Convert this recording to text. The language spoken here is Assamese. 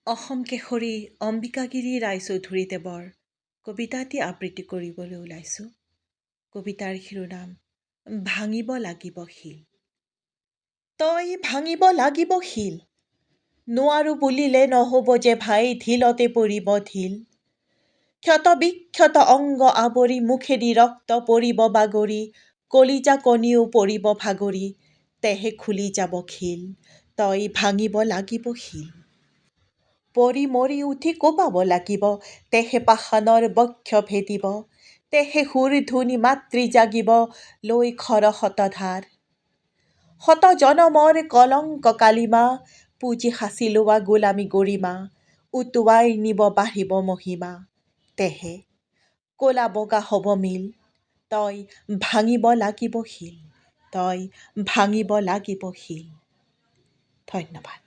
অসম কেশৰী অম্বিকাগিৰী ৰায়চৌধুৰীদেৱৰ কবিতা এটি আবৃত্তি কৰিবলৈ ওলাইছোঁ। কবিতাৰ শিৰোনাম ভাঙিব লাগিব শিল। তই ভাঙিব লাগিব শিল, নোৱাৰো বুলিলে নহ'ব যে ভাই, ঢিলতে পৰিব ঢিল। ক্ষত বিক্ষত অংগ আৱৰি মুখেদি ৰক্ত পৰিব বাগৰি, কলিজা কণীও পৰিব ভাগৰি, তেহে খুলি যাব খিল। তই ভাঙিব লাগিব শিল। পৰি মৰি উঠি কোবাব লাগিব, তেহে পাষাণৰ বক্ষ ভেদিব, তেহে সুৰ ধুনি মাতৃ জাগিব লৈ খৰ শতধাৰ। শত জনমৰ কলংক কালিমা পুজি সাঁচি লোৱা গোলামী গৰিমা উটুৱাই নিব বাঢ়িব মহিমা, তেহে ক'লা বগা হ'ব মিল। তই ভাঙিব লাগিব শিল, তই ভাঙিব লাগিব শিল। ধন্যবাদ।